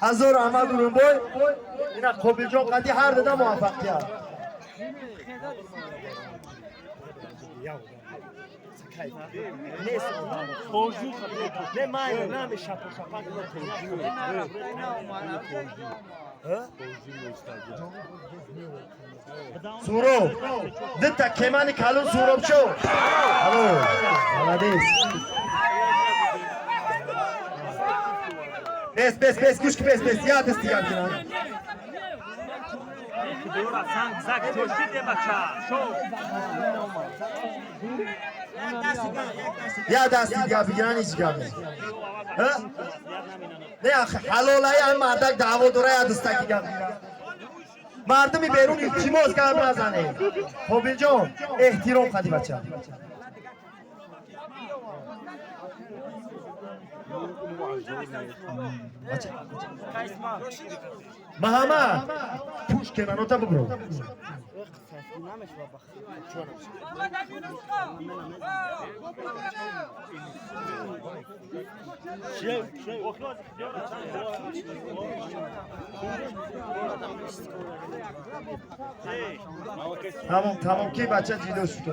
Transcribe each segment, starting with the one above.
Ҳазор раҳмат, Урунбой. Ина Қобилҷон қади ҳар дуда муваффақият. Не, ман нами шапо шапак. Суроб. Дитта кемани калон Суробчо. Алло. Молодец. Бес, бес, бес, гӯш ки, бес, бес. Я дасти гап кунам. Я дасти гап бигиран, ҳеҷ гап не. Не, ҳалолаи ҳам мардак даъво дора, я дастаки гап бигиран. Мардуми берун, илтимос, гап назанед. Қобилҷон, эҳтиром қади бача. Маҳаммад, пуш кеманота бибро. Тамом, тамом, ки бача ҷидо шуд.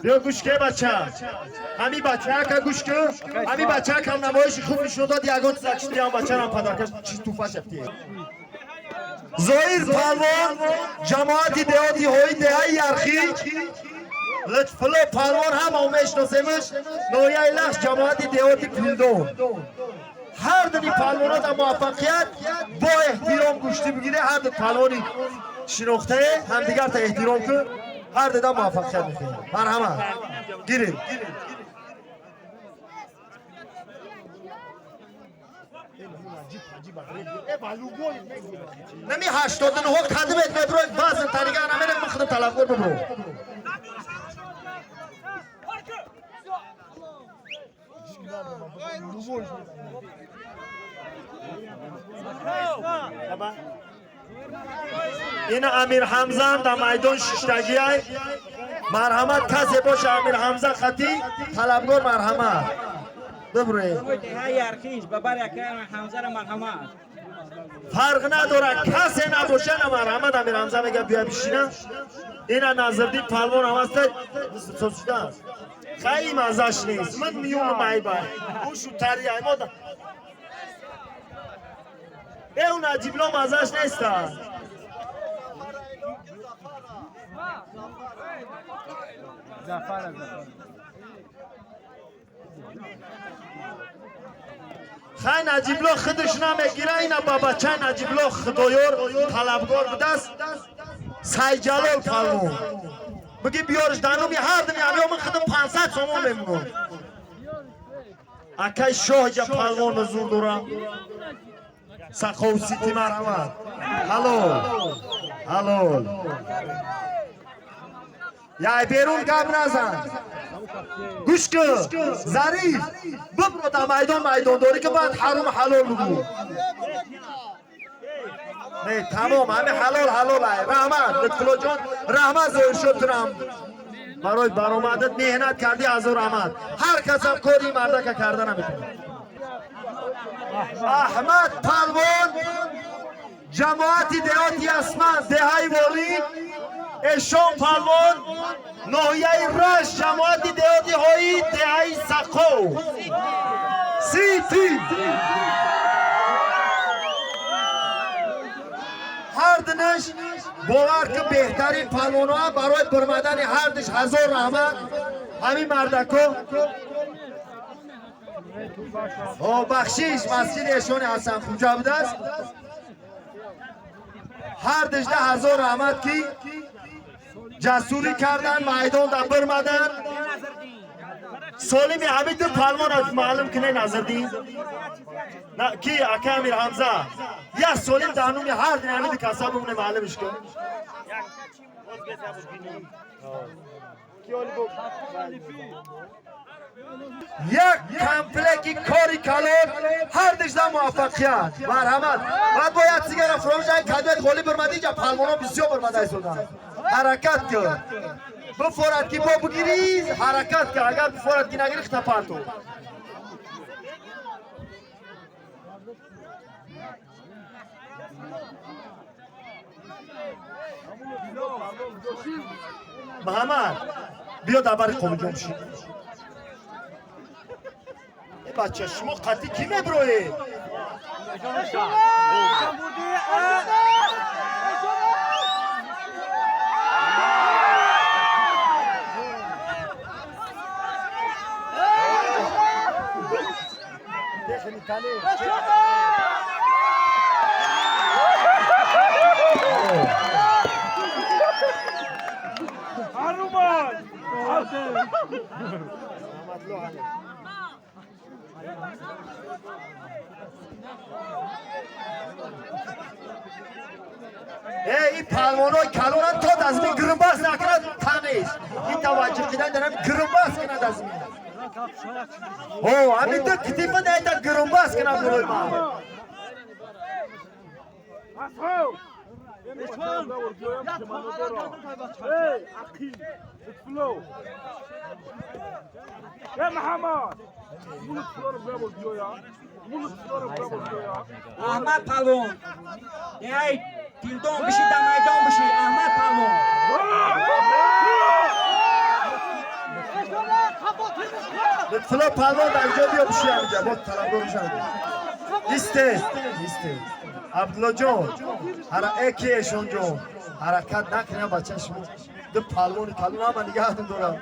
Биё, гӯш ке, бача. Ҳами бачаака гӯш ку. Ҳами бачаакам намоиши хуб нишон дод, ягон чиза чиди ҳам бачарам падаркаш чи туфа шафти. Зоир палвон, ҷамоати деҳоти ҳои деҳаи Ярхӣ. Лутфулло палвон, ҳама мешиносемш, ноҳияи Лахш, ҷамоати деҳоти Пилдон. Ҳар дуни палвонот муваффақият, бо эҳтиром гӯштӣ бигире. Ҳар ду палвони шинохтае ҳамдигарта эҳтиром кун, ҳар дуда муваффақият мехоҳем. Марҳамат, гиред. Нами 89 кадимет меброи, вазн танига намерем, ман худам талабгор бибро. Ина Амир Ҳамзаам дар майдон шиштагиай. Марҳамат, касе боша Амир Ҳамза хатӣ талабгор, марҳамат. Бибуред. Фарқ надорад, касе набоша, на, марҳамат. Амир Ҳамза мега, бия бишина. Ина Назрдин палвон ҳам аста, шудааст. Хеле маззаш нест. Ман миёну майба. Ӯ шутари ай мода. Э, ӯ Наҷибло маззаш неста. Хай, Наҷибло худаш намегира, ина ба бачаи Наҷибло Худоёр талабгор будааст. Сайҷалол палвон. Биги биёрш, дар номи ҳар думи ҳамё ман худам 500 сомон мемонам. Акай Шоҳҷа палвон ҳузур дорам. Сақов Сити, марҳамат. Ҳалол. Ҳалол. Яй берун гап назан. Гӯш кун. Зариф, бибро дар майдон, майдондорӣ ки, баъд ҳарум ҳалол бигӯ. Не, тамом, ҳами ҳалол ҳалол ай. Раҳмат, Лутфулло ҷон, раҳмат, зоҳир шуд турам. Барои баромадат меҳнат кардӣ, ҳазор раҳмат. Ҳар касам кори мардака карда наметавонад. Аҳмад палвон, ҷамоати деҳоти Ясман, деҳаи Волӣ. Эшон палвон, ноҳияи Рашт, ҷамоати деҳоти Ҳои, деҳаи Сақов. Сити. Ҳар дунаш бовар ки беҳтарин палвонҳо. Барои бурмадани ҳар душ ҳазор раҳмат. Ҳамин мардако. О, бахшиш, масҷиди эшони Ҳасанхуҷа будааст. Ҳар душда ҳазор раҳмат, ки ҷасурӣ кардан, майдонда бирмадан. Солими ҳамин ду палвон маълум кине, Назрдин ки ака Амир Ҳамза як солим дар номи ҳар дуни ҳамин ду каса бимоне, маълумиш кун. Як комплекти кори калон, ҳар душда муваффақият. Марҳамат. Баъд бояд сигара фуромӯш ай кадмет ғолиб бирмади, инҷа палвоно бисёр бирмада истоданд. Ҳаракат кун. Бифорад ки бо бигирӣ, ҳаракат кун. Агар бифорад ки нагирӣ, хитапарту. Муҳаммад, биё дар бари Қобилҷон бишин. Э бача, шумо қатъи кӣ мебироед? Эй, ин палвонои калонам то дазмин гирмбас накунад танеш. Ин таваҷҷӯҳ кидан дарам гирмбас кунад дазмин. О, ҳамин ду китифа найта гирмбас кунад болои ман. Аҳмад палвон, эй дилдон биши, да майдон биши, Аҳмад палвон. Лутфулло палвон, дар ҷо биё биши ҳаминҷа, бо талабгор бишанд. Исте, исте. Абдуллоҷон, ҳара эки эшонҷон, ҳаракат накунед бача шумо. Ду палвони калон ҳама нигаҳатон дорам.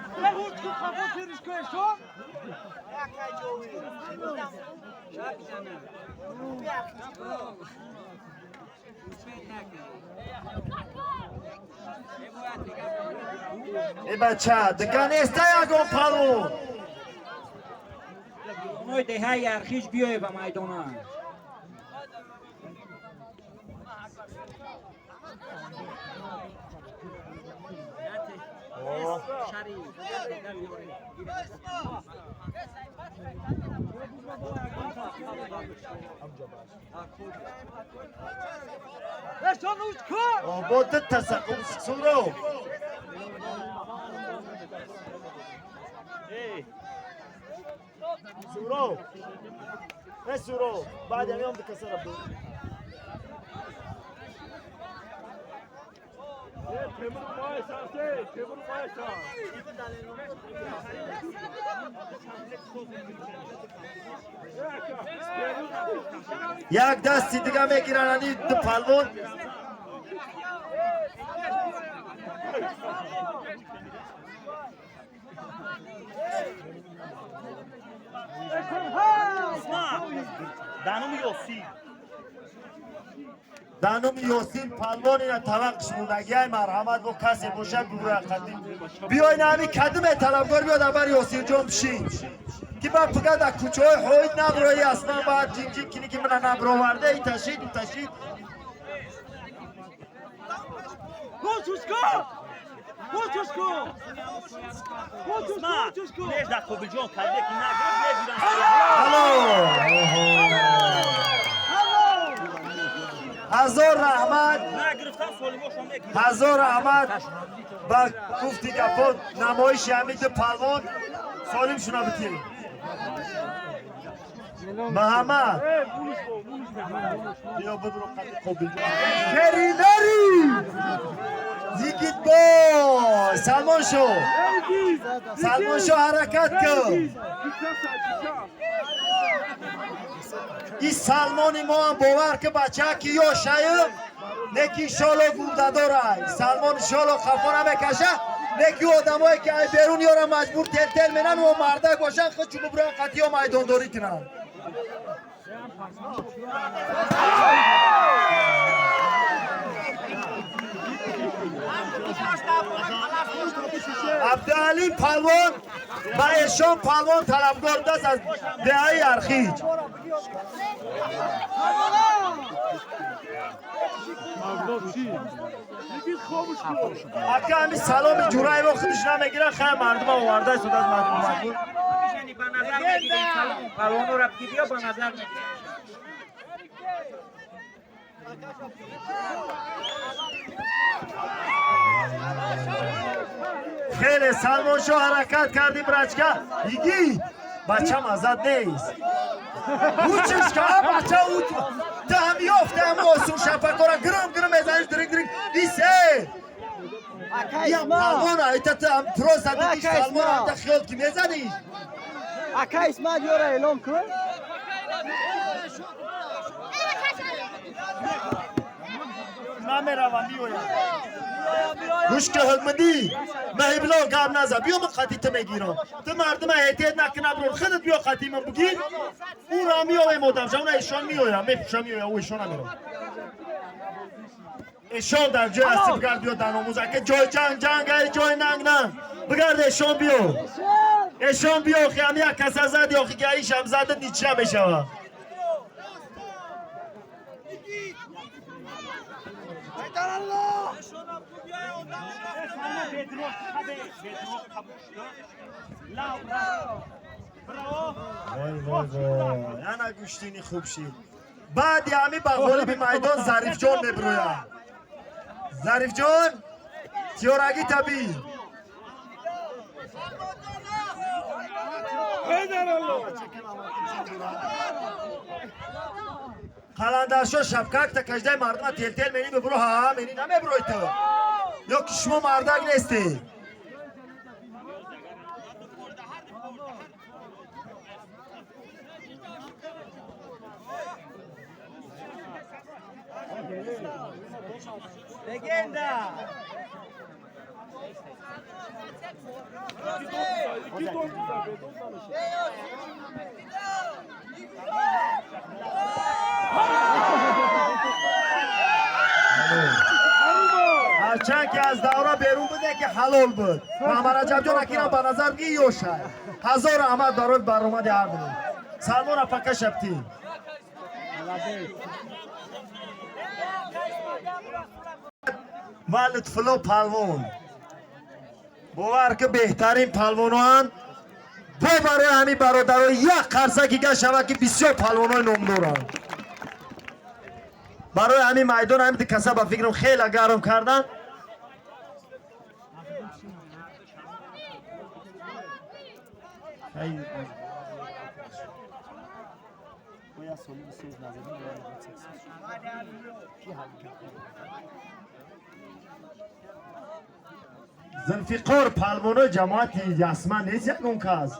Э бача, дигар неста ягон палвон. Онои деҳаи Архиш биёе ба майдона. Бо ду тасаққум суро. Суро. Э суро, баъд ҳамин ду касара бу. Як дасти дига мегиранд ани ду палвон. Дануми Ёсин палвон ина таваққиш мондагиай, марҳамат, бо касе боша бибурад қадим. Биёй на ҳами кадиме талабгор биёд абар Ёсинҷон бишин. Ки ман фақат дар кӯчаҳои ҳоид наброи аслан баъд ҷинҷин кини ки мана наброварда и ташид у ташид. Алло! Ҳазор раҳмат, ҳазор раҳмат ба гуфти гапо намоиши ҳамин ду палвон солим шуна битем. Муҳаммад, биё бидро қадди Қобилҷон. Шеринари! Зигитбой! Салмон шо! Салмон шо, ҳаракат кун! Ин Салмони мо ҳам бовар ки бача ки ёшаю, неки иншоалло гулдадорай. Салмон иншоалло хафо намекаша, неки одамое ки ай берун ёра маҷбур тел-тел менан ва мардак бошанд, худчу бубуран қатиё майдондорӣ кунанд. Абдуалим палвон ба Эшон палвон талабгор даст аз деҳаи Архиҷ. Ака ҳами саломи Ҷураево худиш намегирад, хай мардума оварда истода аз мардум маҷбур. Ба назар мегирем салом палвонора биё ба назар мегирем. Хеле Салмоншо ҳаракат карди брачка. Иги бачам азад нест. Учиш ка бача уч. Ту шапакора гирм гирм мезаниш диринг диринг исе. Я палвона, это ты просто дидиш Салмона, это хиёл ки мезаниш. Ака Исмат ёра эълон кун. Намеравам миоям. Гӯш ки ҳукмидӣ маҳибло гап наза биё ман қатъи ту мегирам. Ту мардума эҳтиёт накуна бирор худат биё қатъи ман бигир. Ӯро меоем одамша уна эшон меоям мепӯшам меоям ӯ эшон намерам. Эшон дар ҷои ҳастӣ бигард биё дар номуз ака ҷои ҷанг ҷанг ай ҷои нанг нанг бигард эшон биё. Эшон биё охи ҳам як каса зади охи ки аишам зада нича мешавад. Вой вой вой ана гӯштини хуб шид. Баъди ҳами ба ғолиби майдон Зарифҷон мебирояд. Зарифҷон тиёрагӣ табӣ. Қаландаршо шапкакта каждаи мардума тел-тел мени бибуро ҳа мени намебирои ту. Ё ки шумо мардак нестед. Легенда! Ҳарчанд ки аз давра берун буде ки ҳалол буд. Муҳаммад Раҷабҷон акирам ба назар бигӣ ёша. Ҳазор раҳмат барои баромади ҳар ду. Салмон апака шабтӣ. Ва Лутфулло палвон. Бовар ки беҳтарин палвоноанд. Бо барои ҳамин бародаро як қарсаки гаш шавад ки бисёр палвонои номдоранд. Барои ҳамин майдон ҳамин каса ба фикрам хеле гарм кардан. Зулфиқор палвонои ҷамоати Ясман нест ягон кас.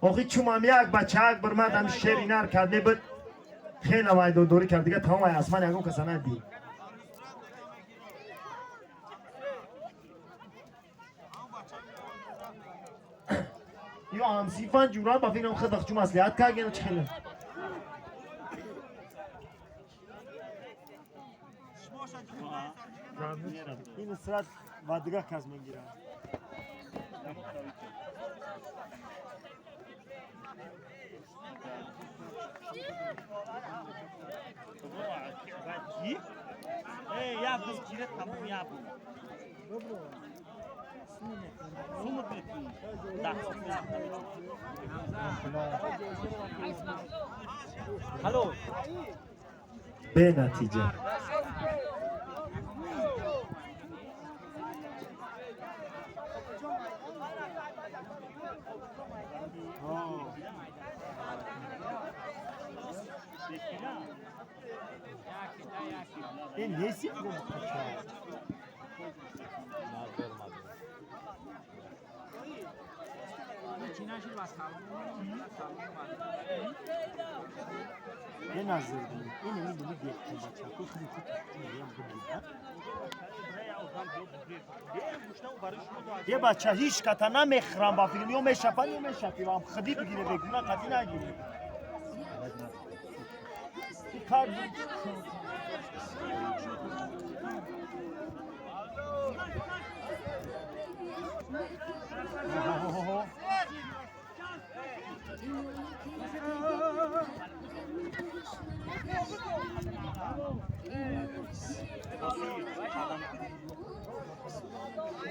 Охи чумам як бачаак бирмад ҳами шери нар кард мебуд хеле майдондорӣ кард дига тамом Ясман ягон каса надид. Ё ҳамсифан ҷуран ба фикрам худах чу маслиҳат кард ё чӣ хеле. Ин срат ва дигар кас мегирад. Бенатиҷа. Ин нест ягон бача. Е бача ҳеҷ ката намехӯрам ба филм ё мешапан ё мешапи ам хиди бигире бегуна қатӣ нагире.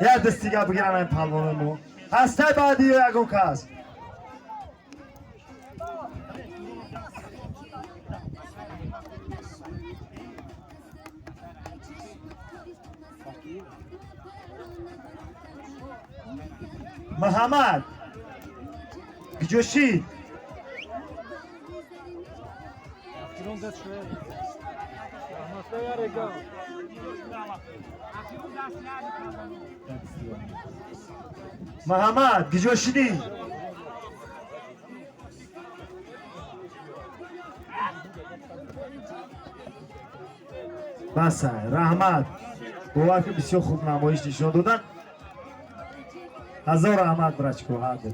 Як дастига бигирам ин палвонои мо. Ҳастаи баъди ё ягон кас. Муҳаммад Гиҷошид. Охирон даст шояд. Раҳматла ярегам. Охирон даст яри кардам. Муҳаммад, киҷо шидӣ? Баса, раҳмат. Бовар ки, бисёр хуб намоиш нишон доданд. Ҳазор раҳмат, брачко. Ҳадр.